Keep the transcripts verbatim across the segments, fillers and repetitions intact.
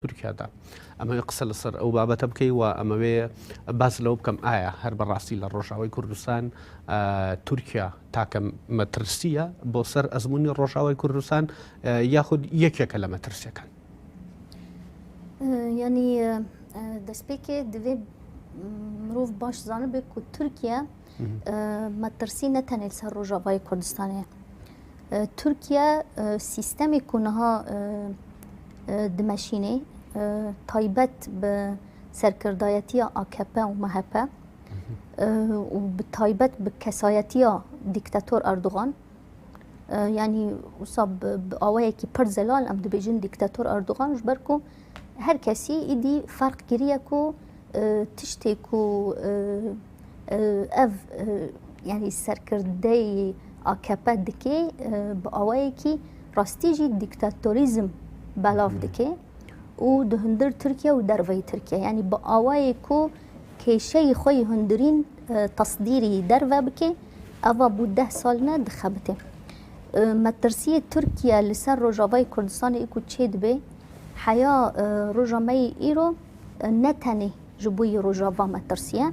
تورکیادا. ئەمەوێ قسە لەسەر ئەو بابەتە بکەی و ئەمەوێ باز لەوە بکەم، ئایا هەر بەڕاستی لە ڕۆژاوای کوردستان، ئە، تورکیا تاکە مەترسیە بۆ سەر ئەزموونی ڕۆژاوای کوردستان، ئە، یاخود یەکێکە لە مەترسیەکان؟ ئە، یعنی، ئە، ئە، دەستپێکێ دەبێ مرۆڤ باش زانبێ کو تورکیا، ئە، مەترسی نە تەنێ لەسەر ڕۆژاوای کوردستانێ. ئە، تورکیا، ئە، سیستەمێک کو نها، ئە، ئە، دمەشینێ، ئە، تایبەت بە سەرکردایەتیە ئاکەپە و مەهەپە، ئە، و بە تایبەت بە کەسایەتیە دیکتاتۆر ئەردوغان، ئە، یعنی وسا بە، بە ئاوەیەکی پڕ زەلال ئەم دەبێژن دیکتاتۆر ئەردوغان، ji ber ku her kesî îdî ferq kiriye ku، ئە، tiştê ku، ئە، ئە، ev، ئە، یعنی سەرکردەی ئاکەپە dike، ئە، bi awayekî rastî jî dîktatorîzm belav dike û di hundir Tirkiye û derveyî Tirkiye. Yanî bi awayê ku kêşeyî xwe yî hundirîn, e, tesdîrî derve bike, eva bû deh sal ne dixebite. E, metirsiyê Tirkiye li ser Rojavayê Kurdistanê ku çêdibe, heya, e, roja me yê îro, e, ne tenê ji bo yî Rojava metirsî ye,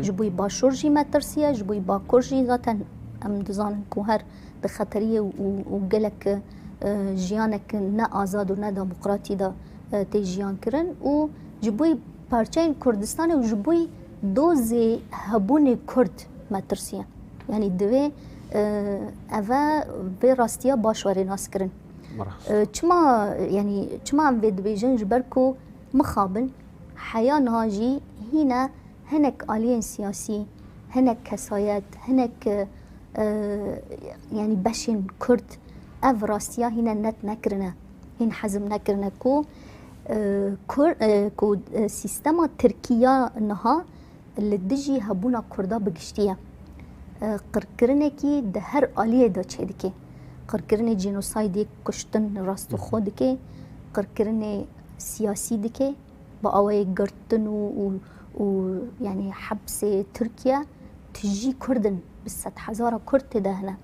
ji bo yî Başûr jî metirsî ye, ji bo yî Bakur jî zaten em dizanin ku her di xeteriyê û, û gelek, e, jiyanek ne azad û ne demokratî de, e, tê jiyan kirin û ji bo yî parçeyên Kurdistanê û ji bo yî dozê hebûnê Kurd metirsî ye. Yanî divê, e, eve vê rastiya baş were naskirin. Rast. E, çima, yanî çima em vê dibêjin? Ji ber ku mixabin heya niha jî hîne hinek aliyên siyasî, hinek kesayet, hinek, e, yanî beşên Kurd ev rastiya hîne net nekirine, hîn hezm nekirine ku, e, Kur-, e, ku, e, sîstema Tirkî ya niha li dijî hebûna Kurda bi giştî ye. E, qirkirinekî di her aliyê de çêdike. Qirkirinê cînosaydê, kuştin rastixwe dike, qirkirinê siyasî dike, bi awayê girtin û, û, û, yanî hepsê Tirkiye tijî Kurd in, bi sedhezara Kurd tê de hene.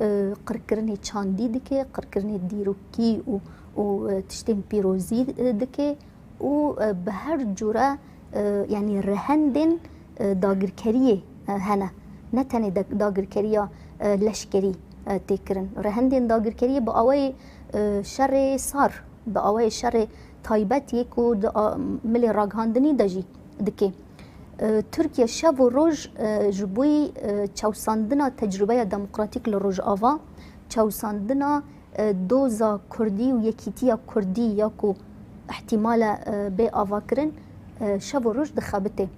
E, qirkirinê çandî dike, qirkirinê dîrokî û, û, e, tiştên pîrozî, e, dike û, e, bi her cure, e, yanî rihendên, e, dagirkeriyê, e, hene. Ne tenê de-, dagirkeriya, e, leşkerî, e, tê kirin. Rihendên dagirkeriyê bi awayê, e, şerê sar, bi awayê şerê taybet yê ku di a-, milê ragihandinî de jî dike. E, Tirkiye şev û roj, e, ji bo yî, e, çewsandina tecrûbeya demokratîk li Rojava, çewsandina, e, doza Kurdî û yekîtiya Kurdî ya ku îhtîmal e, e, bê avakirin, e, şev û roj dixebite.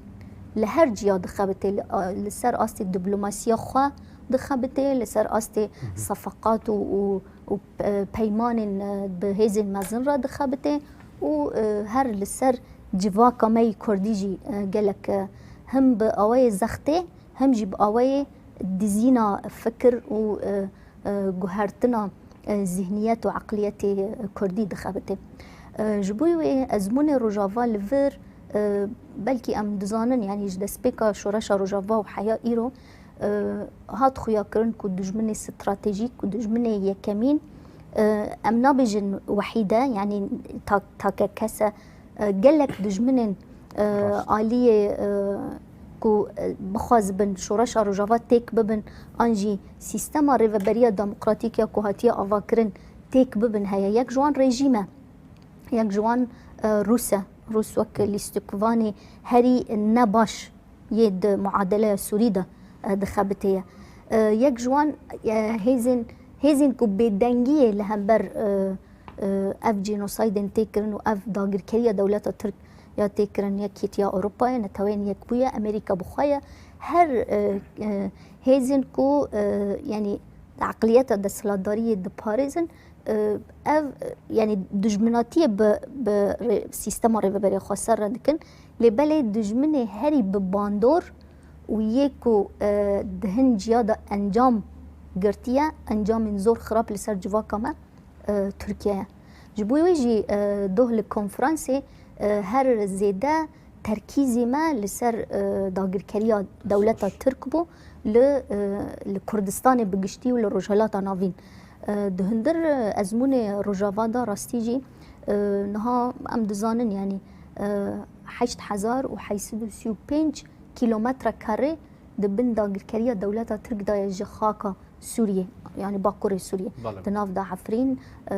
Li her ciya dixebite. Li, a, li ser astê diplomasiya xwe dixebite, li ser astê sefeqat û, û, û, e, peymanên, e, bi hêzên mezin re dixebite û, e, her li ser civaka me yî Kurdî jî, e, gelek, e, him bi awayê zextê, him jî bi awayê dizîna fikir û, e, e, guhertina, e, zihniyet û eqliyetê Kurdî dixebite. E, ji bo wê ezmûnê Rojava li vir, e, belkî em dizanin, yanî ji destpêka şoreşa Rojava û heya îro, e, hat xuyakirin ku dijminê stratejîk, ku dijminê yekemîn, e, em nabêjin wehîd e, yanî ta-, takekes e, e, gelek dijminên, e, Rast. aliyê, e, ku, e, bixwazibin şoreşa Rojava têk bibin, an jî sîstema rêveberiya demokratîk ya ku hatiye avakirin têk bibin heye. Yek ji wan rejîm e, yek ji wan, e, Rûs e. Rûs wek lîstikvanê herî nebaş yê di muadeleya Sûrî de, e, dixebitê ye. E, yek ji wan, e, hêzên, hêzên ku bêdengiyê li hember, e, e, ev cînosaydên tê kirin û ev dagirkeriya dewleta Tirk ya tê kirin, Yekîtiya Ewropayê, Neteweyên Yekbûyî, Amerîka bi xwe ye. Her, e, e, hêzên ku, e, yanî eqliyeta desthilatdariyê diparêzin, e, ev, e, yanî dijminatiyê bi, bi rê-, sîstema rêveberiya xweser re dikin. Lê belê dijminê herî bi bandor û yê ku, e, di hin ciya de encam girtiye, encamên zor xirab li ser civaka me, e, Tirkiye ye. Ji bo wê jî, e, doh li konferansê, e, her zêde terkîzê me li ser, e, dagirkeriya dewleta Tirk bû li, e, li Kurdistanê bi giştî û li Rojhilata Navîn. E, di hundir, e, ezmûnê Rojava de rastî jî, E, niha em dizanin, yanî, e, heşt hezar û heyt sed û sî û pênc kîlometre karê di bin dagirkeriya dewleta Tirk de ye ji xaka Sûriyê, yanî Bakurê Sûriyê. Belê. Di nav de Efrîn, e,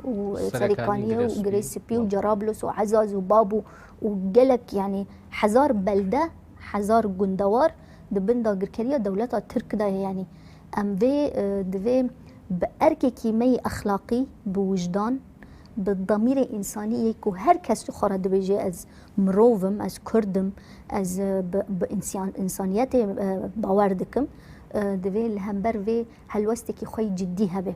û Serêkanî, Serêkaniyê û Girê Spî, Girê Spî û belê. Cerablos û Ezaz û Bab û, û gelek, yanî hezar belde, hezar gundewar di bin dagirkeriya dewleta Tirk de ye. Yanî em vê, e, divê bi erkekî me yî exlaqî, bi wijdan, bi demîrê însanî yê ku her kes ji xwe re dibêje, ez mirov im, ez kurd im, ez, e, bi, bi însiyan-, însaniyetê, e, bawer dikim, e, divê li hember vê helwestekî xwe yî cidî hebe.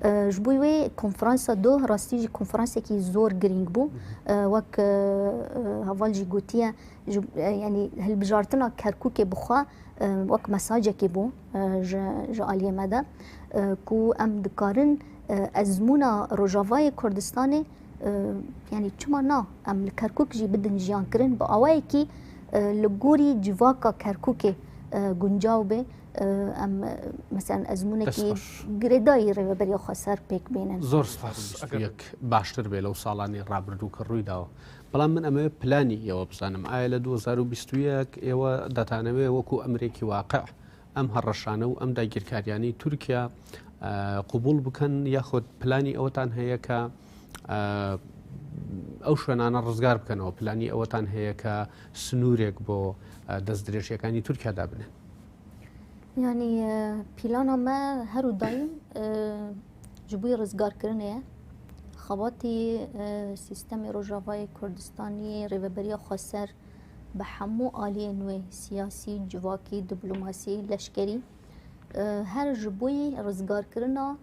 E, ji bo wê konferansa doh rastî jî konferansekî zor girîng bû. E, wek, e, e, heval jî gotiye, ji, e, yanî hilbijartina Kerkûkê bi xwe, e, wek mesajekê bû, e, ji, ji aliyê me de, e, ku em dikarin, e, ezmûna Rojavayê Kurdistanê, e, yanî çima na em li Kerkûk jî bidin jiyan kirin bi awayekî, e, li gorî civaka Kerkûkê, e, guncaw be. E, em, e, meselen ezmûnekî Dest xweş. girêdayî Rêveberiya Xweser pêk bînin. Zor spas. Eger yek baştir bê لەو ساڵانی ڕابردوو کە ڕووی داوە. بەڵام من ئەمەوێ پلانی ئێوە بزانم. ئایا لە دوو هەزار و بیست و یەک ئێوە دەتانەوێ وەکو ئەمرێکی واقع ئەم هەڕەشانە و ئەم داگیرکاریانەی تورکیا، ئە، قبول بکەن، یاخود پلانی ئەوەتان هەیە کە، ئە، ئەو شوێنانە ڕزگار بکەنەوە؟ پلانی ئەوەتان هەیە کە سنوورێک بۆ، ئە، دەستدرێژیەکانی تورکیا دابنێن؟ یانی، ئە، پیلانە مە هەر و دایم، ئە، ji bo rizgarkirinê ye. Xebatî, e, sîstemê Rojavayê Kurdistanî, Rêveberiya Xweser bi hemû aliyên wê, siyasî, civakî, diplomasî, leşkerî, e, her ji bo rizgarkirina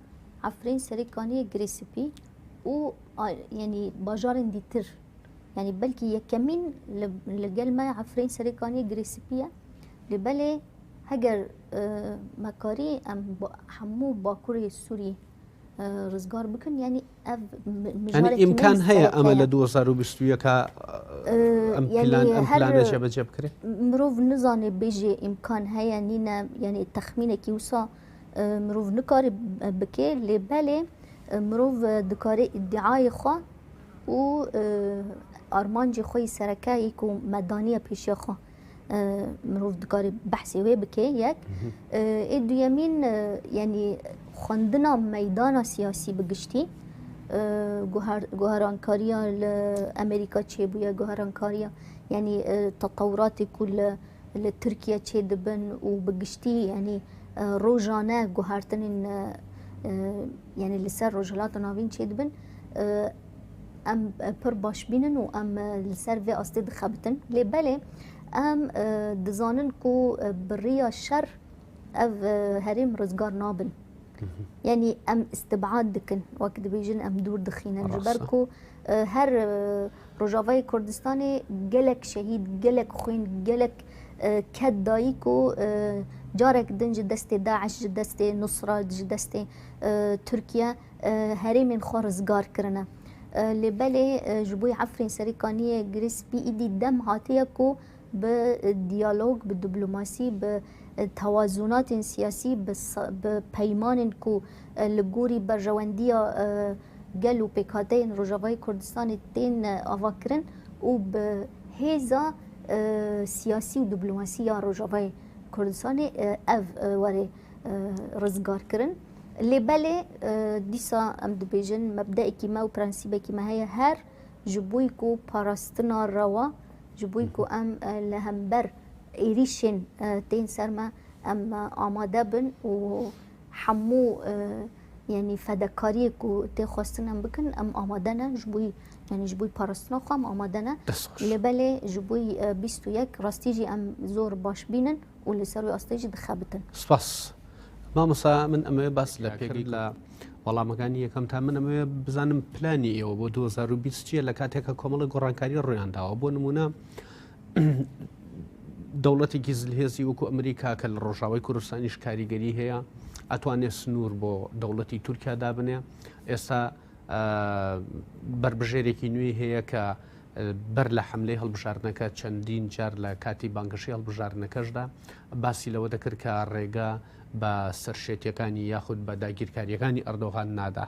Efrîn, Serêkaniyê, Girê Spî û a-, yanî bajarên dîtir. Yanî belkî yekemîn li, li gel me Efrîn, Serêkaniyê, Girê Spî ye. Lê belê heger, e, me karî em ba-, hemû Bakurê Sûrî, e, rizgar bikin, yanî ev mi-, Yanî mijareke îmkan me heye zereke eme ye. Li du hezar û bîst û yek e, E, em yanî plan, em her planê cebece bikire? Mirov nizane bêje îmkan heye, nîne, yanî texmînekî wisa, e, mirov nikare bike, lê belê, e, mirov, e, dikare îdîayê xwe û, e, armancê xwe yî sereke yê ku me daniye pêşiya xwe, e, mirov dikare behsê wê bike, yek. Mhm. E, ê duyemîn, e, yanî xwendina meydana siyasî bi giştî, e, guher-, guherankariya li Amerîka çêbûye, guherankariya, yanî, e, tetewuratê ku li, li Tirkiye çêdibin û bi giştî, yanî, e, rojane guhertinên, e, e, yanî li ser Rojhilata Navîn çêdibin, e, em, e, pir baş bînin û em, e, li ser vê astê dixebitin. Lê belê em, e, dizanin ku, e, bi riya şer ev, e, herêm rizgar nabin. Mhm. Yanî em îstibad dikin, wek dibêjin em dûr dixînin. Ji ber Rast e. ku, e, her, e, Rojavayê Kurdistanê gelek şehîd, gelek xwîn, gelek, e, ked dayî ku, e, carek din ji destê DAIŞ, ji destê Nusra, ji destê, e, Tirkiye, e, herêmên xwe rizgar kirine. E, lê belê, e, ji bo Efrîn, Serêkaniyê, Girê Spî îdî dem hatiye ku bi diyalog, bi diplomasî, bi tewazunatên siyasî, bi sa-, bi peymanên ku, e, li gorî berjewendiya, e, gel û pêkhateyên Rojavayê Kurdistanê tên, e, avakirin û bi hêza, e, siyasî û diplomasî ya Rojavayê Kurdistanê, e, ev, e, were, e, rizgar kirin. Lê belê, e, dîsa em dibêjin mebdeekî me û prensîbekî me heye her ji bo ku parastina rewa, ji bo ku em, e, li hember êrîşên, e, tên ser me, em, e, amade bin û hemû, e, yanî fedekariyê ku tê xwestin em bikin, em amade ne, ji bo, yanî ji bo parastina xwe em amade ne. Dest xweş. Lê belê ji bo, e, bîst û yek rastî jî em zor baş bînin û li ser wê astê jî dixebitin. Spas. مامۆستا، من ئەمەوێ باس لە پێگەی لە وەڵامەکانی یەکەم تا من ئەمەوێ بزانم پلانی ئێوە بۆ دوو هەزار و بیست چییە لە کاتێکە کۆمەڵی گۆڕانکاری ڕوویان داوە؟ بۆ نمونە، دەوڵەتێکی زلهێزی وەکو ئەمریکا کە لە ڕۆژاوای کوردستانیش کاریگەری هەیە، ئەتوانێت سنوور بۆ دەوڵەتی تورکیا دابنێ. ئێستا، ئە، بەربژێرێکی نوێی هەیە کە، ئە، بەر لە حملەی هەڵبژاردنەکە چەندین جار لە کاتی بانگەشەی هەڵبژاردنەکەشدا باسی لەوە دەکرد کە ڕێگە بە سەرشێتیەکانی یاخود بە داگیرکاریەکانی ئەردۆغان نادا.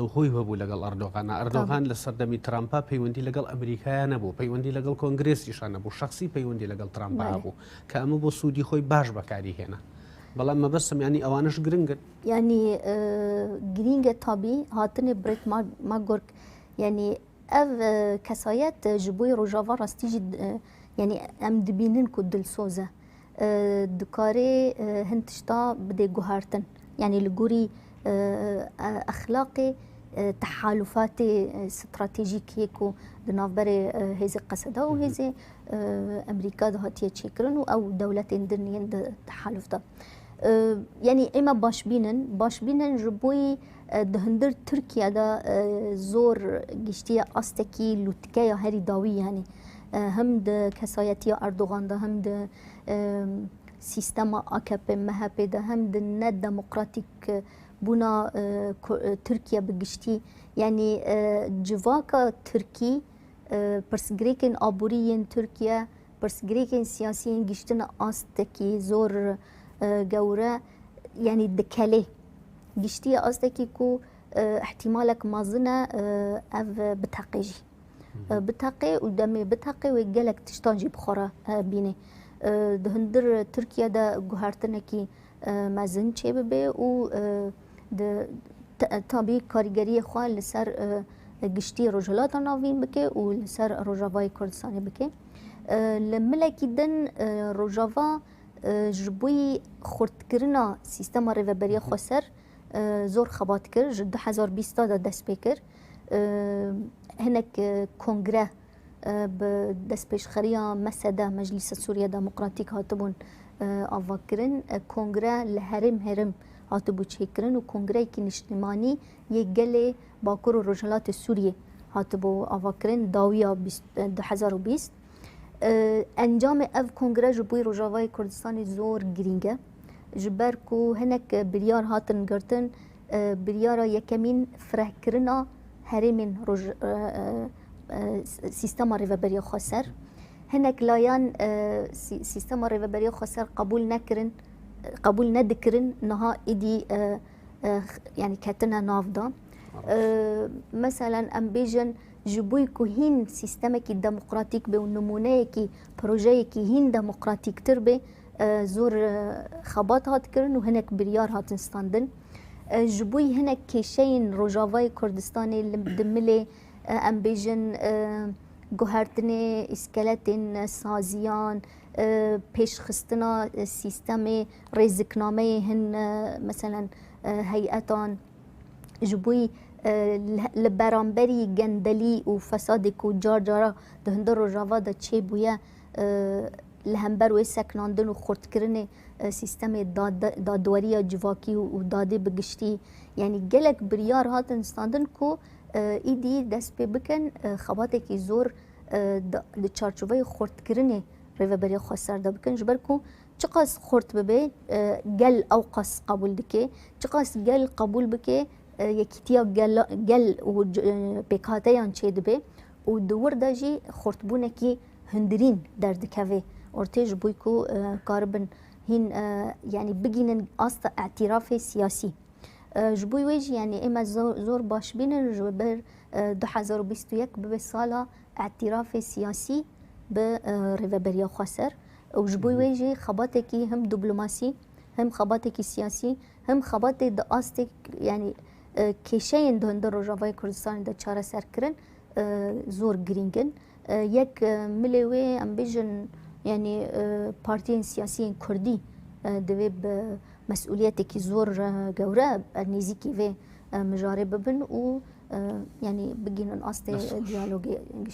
ڕاستەوخۆی هەبوو لەگەڵ ئەردۆغانا. ئەردۆغان لە سەردەمی ترامپا پەیوەندی لەگەڵ ئەمریکایە نەبوو، پەیوەندی لەگەڵ کۆنگرێسیشا نەبوو، شەخسی پەیوەندی لەگەڵ ترامپا هەبوو، کە ئەمە بۆ سوودی خۆی باش بەکاری هێنا. بەڵام مەبەستم، یعنی، ئەوانەش گرنگن. یعنی، ئە، گرینگە تابی هاتنێ برێت ما-، ماگۆرک. یعنی، ئەڤ، ئە، کەسایەت، ئە، ji bo Rojava rastî jî, ئە، یعنی، ئەم dibînin ku dilsoz e. ئە، dikarê، ئە، hin tişta bidê guhertin. یعنی، li gorî، ئە، ئە، exlaqê، ئە، tehalufatê، ئە، stratejîk yê ku di navberê، ئە، hêzê Qeseda û hêzê، ئە، Amerîka de hatiye çêkirin û ew dewletên din yên di tehaluf de. E, yanî ême baş bînin, baş bînin ji bo yî, e, di hundir Tirkiye de, e, zor giştiye astekî lûtkeya herî dawî, yanî, e, hem di kesayetiya Erdogan de, hem di, e, sîstema A K P M H P de, hem di nedemokratîk bûna, e, ku-, e, Tirkiye bi giştî, yanî, e, civaka Tirkî, e, pirsgirêkên aborî yên Tirkiye, pirsgirêkên siyasî yên giştine astekî zor, e, gewre, yanî dikelê. Giştiye astekî ku, e, ihtimalek mezin e, e, ev biteqê jî. E, biteqê û demê biteqê wê gelek tiştan jî bi xwe re, e, bînê. E, di hundir Tirkiye de guhertinekî, e, mezin çêbibe û, e, di Te-, tabî karîgeriyê xwe li ser, e, giştî Rojhilata Navîn bike û li ser Rojavayê Kurdistanê bike. E, li milekî din, e, Rojava, e, ji bo yî xurtkirina sîstema rêveberiya xweser, e, zor xebat kir, ji du hezar bîst de dest pê kir. E, hinek, e, kongre e, bi destpêşxeriya M S D, Meclîsa Sûriye Demokratîk hatibûn, e, avakirin. E, kongre li herêm herêm hatibû çêkirin û kongreyekî niştimanî yê gelê Bakur û Rojhilatê Sûriyê hatibû avakirin dawiya bîst, e, du hezar û bîst. E, encamê ev kongre ji bo Rojavayê Kurdistanê zor girîng e. Ji ber ku hinek biryar hatin girtin, e, biryara yekemîn firehkirina herêmên roj-, e, e, e, s-, sîstema rêveberiya xweser. Hinek layan, e, sî-, sîstema rêveberiya xweser qebûl nekirin, e, qebûl nedikirin, niha îdî, e, e, x-, yanî ketine nav de. E, meselen em bêjin ji bo ku hîn sîstemekî demokratîk be û nimûneyekî, projeyekî hîn demokratîktir be, e, zor, e, xebat hat kirin û hinek biryar hatin standin. E, ji bo hinek kêşeyên Rojavayê Kurdistanê li, di milê, e, em bêjin, e, guhertinê îskeletên saziyan, e, pêşxistina, e, sîstemê rêziknameyê hin, e, meselen, e, heyetan, ji bo, e, li, li beramberî gendelî û fesadê ku car cara di hundir Rojava de çêbûye, e, li hember wê seknandin û xurtkirinê, e, sîstemê dad-, dadweriya civakî û, û dadê bi giştî, yanî gelek biryar hatin standin ku, e, îdî dest pê bikin, e, xebatekî zor, e, da-, di çarçoveyê xurtkirinê Rêveberiya Xweser de bikin. Ji ber ku çiqas xurt bibe, e, gel ew qas qebûl dike. Çiqas gel qebûl bike, e, yekîtiya gel, gel û c-, e, pêkhateyan çêdibe û di wir de jî xurtbûnekî hundirîn derdikeve ortê, ji bo ku, e, karibin hîn, e, yanî bigînin asta îtirafê siyasî. E, ji bo wê jî, yanî ême zo-, zor baş bînin, ji ber, e, du hezar û bîst û yek bibe sala îtirafê siyasî bi, e, Rêveberiya Xweser. Û ji bo wê jî xebatekî him diplomasî, him xebatekî siyasî, him xebatê di astê, yanî, e, kêşeyên di hundir Rojavayê Kurdistanê de çareser kirin, e, zor girîng in. E, yek, e, milê wê, em bêjin, yanî, e, partiyên siyasiyên kurdî, e, divê bi mesûliyetekî zor, e, gewre, e, nêzîkî vê, e, mijarê bibin û, e, yanî bigihînin astê diyalogê